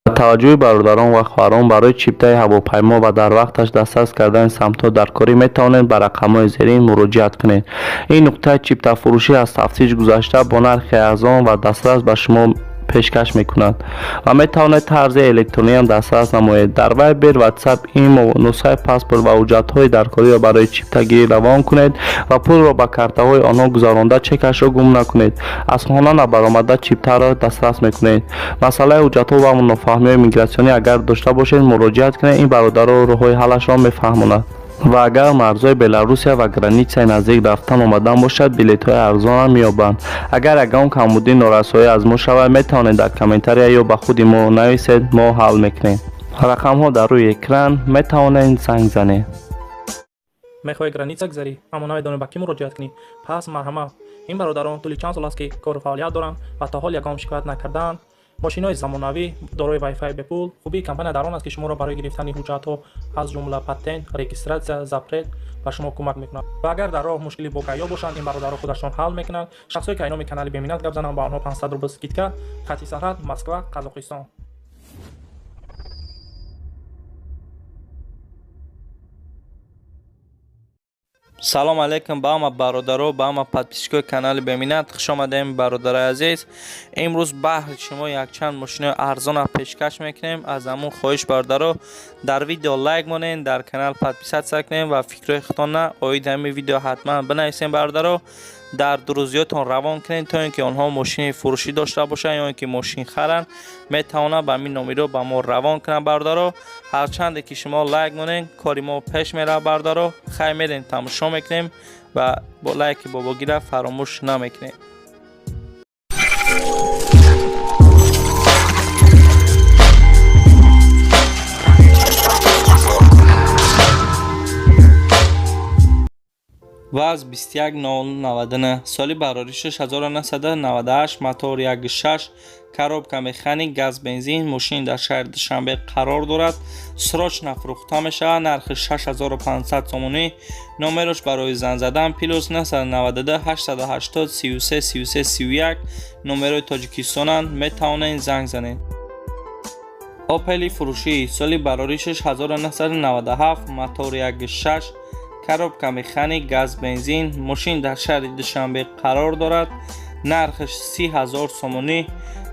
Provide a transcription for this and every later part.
Таваҷҷӯҳи бародарон ва хоҳарон, барои чиптаи ҳавопаймо ва дар вақташ дастрас кардани самтҳо дар корӣ метавонед ба рақамҳои зерин муроҷиат кунед. Ин нуқтаи чиптафурӯшӣ аз тафтиш гузашта, бо нархи арзон ва дастрас ба шумо пешкаш мекунад ва метавонед тарзи электрониам дастрас намоед. Дар Вайбер, Ватсап, Имо нусхаи паспорт ва ҳуҷҷатҳои даркориро барои чиптагирӣ равон кунед ва пулро ба картаҳои онҳо гузаронда, чекашро гум накунед. Аз хона набаромада, чиптаро дастрас мекунед. Масъалаи ҳуҷҷатҳо ва нофаҳмиҳои мигратсионӣ агар дошта бошед, муроҷиат кунед, ин бародаро роҳҳои ҳаллашро мефаҳмонад. Ва агар марзҳои Беларусия ва границаи наздик рафтан омадан бошад, билетҳои арзонам меёбанд. Агар ягон камбудӣ, норасоӣ аз мо шавад, метавонед дар комментария ё ба худи мо нависед, мо ҳал мекунем. Рақамҳо дар рӯи экран, метавонед занг занед. Мехоҳӣ граница гузарӣ, аммо намедонӣ ба кӣ муроҷиат кунӣ? Пас марҳамат, ин бародарон тӯли чанд сол аст, ки кору фаъолият доранд ва то ҳол ягон шикоят накардаанд. Мошинҳои замонавӣ дорои вайфай бепул. Хубии компания дар он аст, ки шуморо барои гирифтани ҳуҷҷатҳо, аз ҷумла патент, регистрация, запрет, ба шумо кӯмак мекунад. Ва агар дар роҳ мушкилӣ бо ГАИ бошанд, ин бародаро худашон ҳал мекунанд. Шахсое ки айноми канали Беминат гап зананд, ба онҳо 500 рубл скидка. Хати сарҳад Москва, Қазоқистон. Салом алейкум ба ҳама бародаро, ба ҳама подписчикои канали Беминат. Хуш омадем, бародарои азиз. Имрӯз баҳри шумо якчанд мошинои арзона пешкаш мекунем. Аз ҳамун хоҳиш, бародаро, дар видео лайк монед, дар канал подписаться кунем ва фикрҳои худтона оид ҳамин видео ҳатман бинависем. Бародаро, дар друзьётон равон кунед, то ин ки онҳо мошини фурӯшӣ дошта бошанд ё ин ки мошин харанд, метавонанд ба ҳамин номеро ба мо равон кунанд. Бародаро, ҳарчанде ки шумо лайк монед, кори мо пеш меравад. Бародаро, хай, мерем, тамошо мекунем ва бо лайки бобогира фаромӯш намекунем. ВАЗ 21099, соли бароришаш 1998, мотор 1.6, коробка механик, газ бензин. Мошин дар шаҳри Душанбе қарор дорад, срочно фурӯхта мешавад. Нархи 6500 сомонӣ. Номерош барои занг задан плюс 992 880 33 33 31, номерои Тоҷикистонанд, метавонед занг занед. Опели фурӯшӣ, соли бароришаш 1997, мотор 1.6, коробка механик, газ бензин. Мошин дар шаҳри Душанбе қарор дорад, нархаш 30 000 сомонӣ.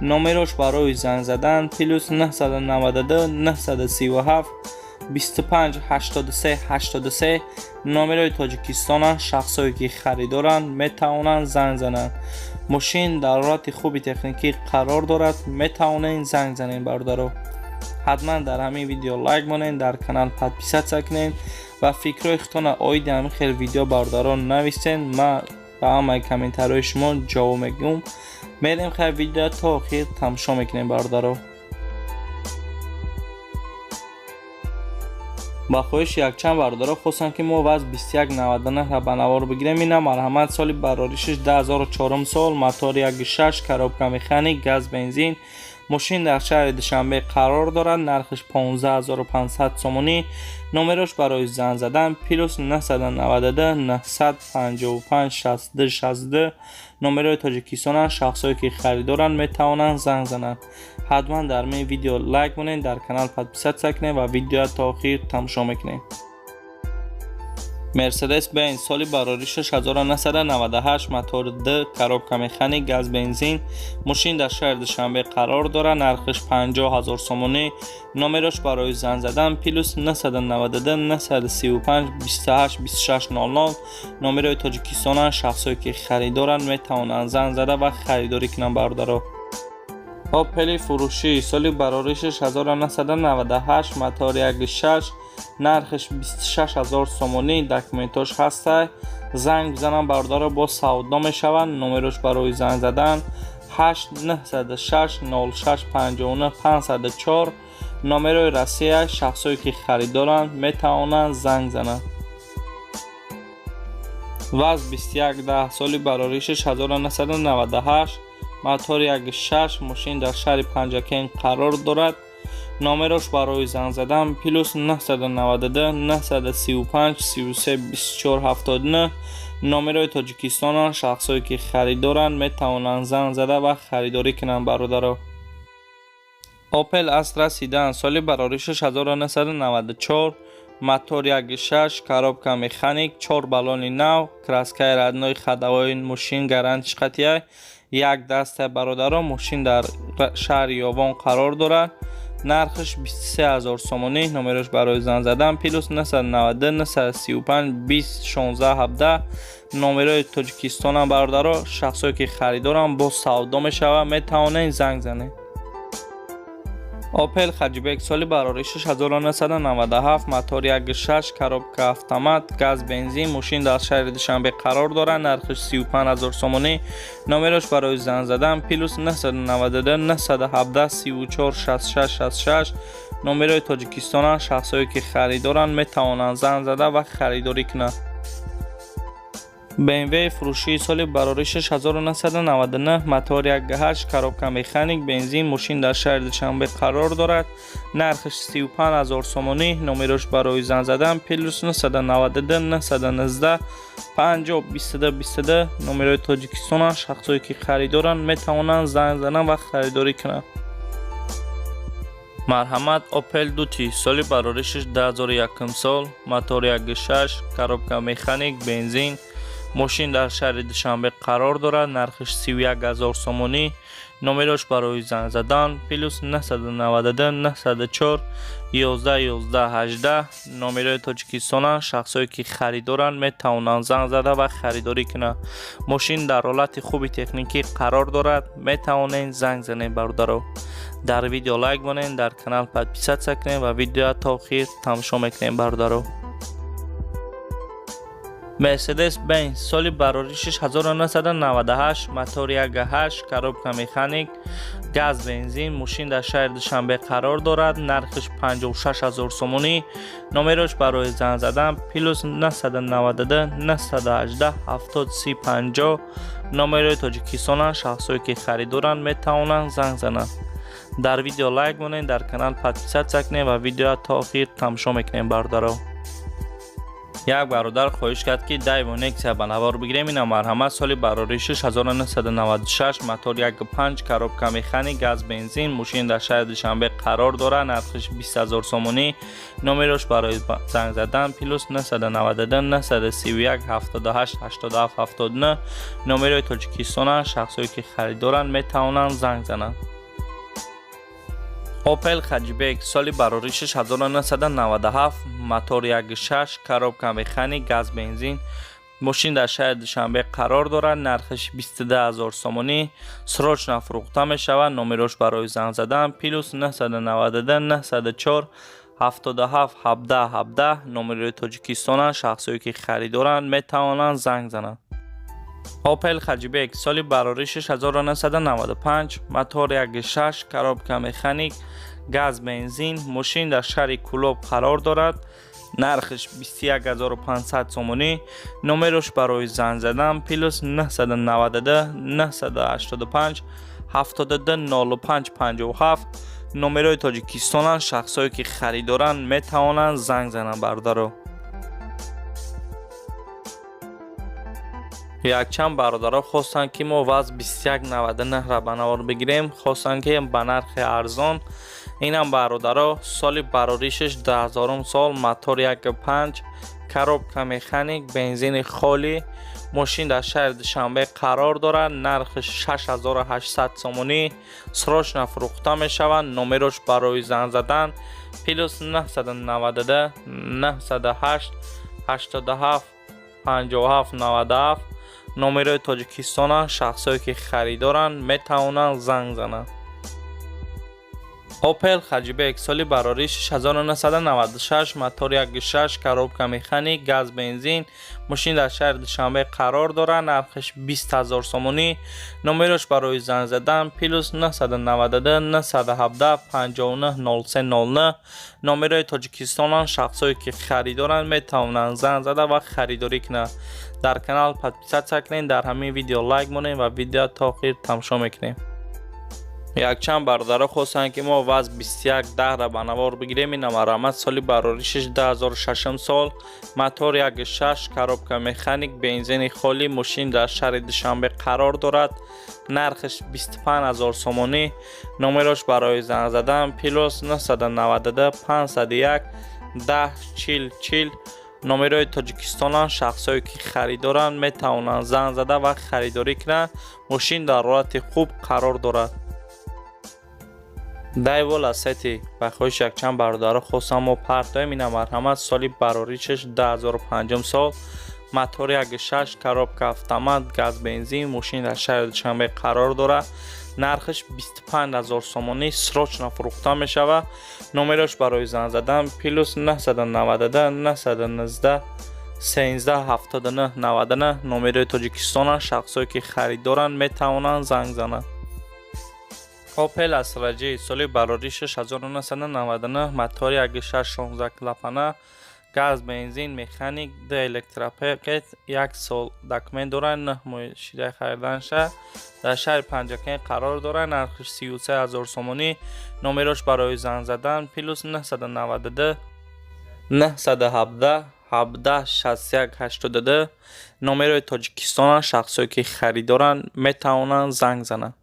Номерош барои занг задан плюс 992 937 25 83 83, номерои Тоҷикистонанд. Шахсое ки харидоранд, метавонанд занг зананд. Мошин дар ҳолати хуби техникӣ қарор дорад, метавонед занг занед. Бародаро, ҳатман дар ҳамин видео лайк монед, дар канал подписаться кунед ва фикрҳои худтона оиди ҳамин хел видео, бародарон, нависед. Ман ба ҳамаи комментариҳои шумо ҷавоб мегӯм. Мерем, хай, видео то охир тамошо мекунем. Бародаро, ба хоҳиши якчанд бародаро хостанд, ки мо ВАЗ 2199 ба навор бигирем. Ина, марҳамат, соли бароришаш 2004 сол, мотор 1.6, коробка механик, газ бензин. Мошин дар шаҳри Душанбе қарор дорад, нархаш 15500 сомонӣ. Номерош барои занг задан плюс 992 955 62 62, номерои Тоҷикистонанд. Шахсое ки харидоранд, метавонанд занг зананд. Ҳатман дар ин видео лайк монед, дар канал подписаться кунед ва видеоя то охир тамошо мекунед. Мерседес Бенз, соли бароришаш 1998, мотор д, коробка механик, газ бензин. Мошин дар шаҳри Душанбе қарор дорад, нархаш 50 000 сомонӣ. Номерош барои занг задан плюс 992 935 28 26 00, номерои Тоҷикистонанд. Шахсое ки харидоранд, метавонанд занг зада ва харидорӣ кунанд. Бародаро, Опели фурӯшӣ, соли бароришаш 1998, мотор 1.6, нархаш 26 000 сомонӣ. Документош ҳастай, занг бизананд, бародаро, бо савдо мешаванд. Номерош барои занг задан 8 906 06 59 504, номерои Россия. Шахсое ки харидоранд, метавонанд занг зананд. ВАЗ 2110, соли бароришаш 1998, мотор 1.6. Мошин дар шаҳри Панҷакент қарор дорад. Номерош барои занг задан плюс 992 935 33 24 79, номерои Тоҷикистонанд. Шахсое ки харидоранд, метавонанд занг зада ва харидорӣ кунанд. Бародаро, Opel Astra седан, соли бароришаш 1994, мотор 1.6, коробка механик, 4 баллони нав, краскаи родной, ходовой мошин гарантиш қатъия, як даста, бародаро. Мошин дар шаҳри Ёвон қарор дорад, нархаш 23 000 сомонӣ. Номерош барои занг задан плюс 992 935 20 16 17, номерои Тоҷикистонам, бародаро. Шахсое ки харидорам, боз савдо мешавад, метавонед занг занед. Opel Hatchback, соли бароришаш 1997, мотор 1.6, коробка автомат, газ бензин, мошин дар шаҳри Душанбе қарор дорад, нархаш 35 000 сомонӣ. Номерош барои занг задан плюс 992 917 34 66 66, номерои Тоҷикистонанд. Шахсое ки харидоранд, метавонанд занг зада ва харидорӣ кунанд. BMW фурӯшии, соли бароришаш 1999, мотор 1.8, коробка механик, бензин, мошин дар шаҳри Душанбе қарор дорад, нархаш 35 000 сомонӣ. Номерош барои занг задан плюс 992 919 50 22 22, номерои Тоҷикистонанд. Шахсое ки харидоранд, метавонанд занг зананд ва харидорӣ кунанд. Марҳамат, Opel Duty, соли бароришаш 2001 сол, мотор 1.6, коробка механик, бензин, мошин дар шаҳри Душанбе қарор дорад, нархаш 31 000 сомонӣ. Номерош барои занг задан плюс 992 904 11 11 18, номерои Тоҷикистонанд. Шахсое ки харидоранд, метавонанд занг зада ва харидорӣ кунанд. Мошин дар ҳолати хуби техникӣ қарор дорад, метавонед занг занед, бародаро. Дар видео лайк монед, дар канал подписаться кунед ва видеоя то охир тамошо мекунем, бародаро. Mercedes Benz, соли бароришаш 1998, мотор 1.8, коробка механик, газ бензин, мошин дар шаҳри Душанбе қарор дорад, нархаш 56 000 сомонӣ. Номерош барои занг задан плюс 992 918 70 30 50, номерои Тоҷикистонанд. Шахсое ки харидоранд, метавонанд занг зананд. Дар видео лайк монед, дар канал подписаться кунед ва видеоя то охир тамошо мекунем, бародаро. Як бародар хоҳиш кард, ки Daewoo Nexia ба навор бигирем. Ина, марҳамат, соли бароришаш 1996, мотор 1.5, коробка механик, газ бензин, мошин дар шаҳри Душанбе қарор дорад, нархаш 20 000 сомонӣ. Номерош барои занг задан плюс 992 931 78 87 79, номерои Тоҷикистонанд. Шахсое ки харидоранд, метавонанд занг зананд. Opel Hatchback, соли бароришаш 1997, мотор 1.6, коробка механик, газ бензин, мошин дар шаҳри Душанбе қарор дорад, нархаш 22 000 сомонӣ, срочно фурӯхта мешавад. Номерош барои занг задан плюс 992 904 77 17 17, номерои Тоҷикистонанд. Шахсое ки харидоранд, метавонанд занг зананд. Opel Hatchback, соли бароришаш 1995, мотор 1.6, коробка механик, газ бензин, мошин дар шаҳри Кӯлоб қарор дорад, нархаш 21500 сомонӣ. Номерош барои занг задан плюс 992 985 72 05 57, номерои Тоҷикистонанд. Шахсое ки харидоранд, метавонанд занг зананд, бародаро. Якчанд бародаро хостанд, ки мо ВАЗ 2199-ра ба навор бигирем. Хостанд, ки ба нархи арзон. Инам, бародаро, соли бароришаш 2000 сол, мотор 1.5, коробка механик, бензини холӣ, мошин дар шаҳри Душанбе қарор дорад, нархаш 6800 сомонӣ, срочно фурӯхта мешавад. Номерош барои занг задан плюс 992 908 87 57 97, номерои Тоҷикистонанд. Шахсое ки харидоранд, метавонанд занг зананд. Opel Hatchback, соли барориш 1996, мотор 1.6, коробка механик, газ бензин, мошин дар шаҳри Душанбе қарор дорад, нархаш 20 000 сомонӣ. Номерош барои занг задан плюс 992 917 59 03 09, номерои Тоҷикистонанд. Шахсое ки харидоранд, метавонанд занг зада ва харидорӣ кунанд. Дар канал подписаться кунед, дар ҳамин видео лайк монед ва видео то охир тамошо мекунем. Якчанд бародаро хостанд, ки мо ВАЗ 2110-ра ба навор бигирем. Ина, марҳамат, соли бароришаш 2006 сол, мотор 1.6, коробка механик, бензини холӣ. Мошин дар шаҳри Душанбе қарор дорад. Нархаш 25 000 сомонӣ. Номерош барои занг задан +992 501 10 40 40, номерои Тоҷикистонанд. Шахсое ки харидоранд, метавонанд занг зада ва харидорӣ кунанд. Мошин дар ҳолати хуб қарор дорад. Дайва Ласети ба хоҳиши якчанд бародаро хостам, мо партоем. Ина, марҳамат, соли бароришаш 2005 сол, мотор 1.6, коробка автомат, газ бензин. Мошин дар шаҳри Душанбе қарор дорад. Нархаш 25 000 сомонӣ, срочно фурӯхта мешавад. Номерош барои занг задан +992 919 13 79 99, номерои Тоҷикистонанд. Шахсое ки харидоранд, метавонанд занг зананд. Опел Астра J, соли бароришаш 1999, мотори 1.6, 16 клапана, газ бензин, механик, д электропакет, як сол документ дорад, 9 моҳ шидаи хариданша. Дар шаҳри Панҷакент қарор дорад. Нархаш 33 000 сомонӣ. Номерош барои занг задан +992 917 17 61 82, номерои Тоҷикистонанд. Шахсое ки харидоранд, метавонанд занг зананд.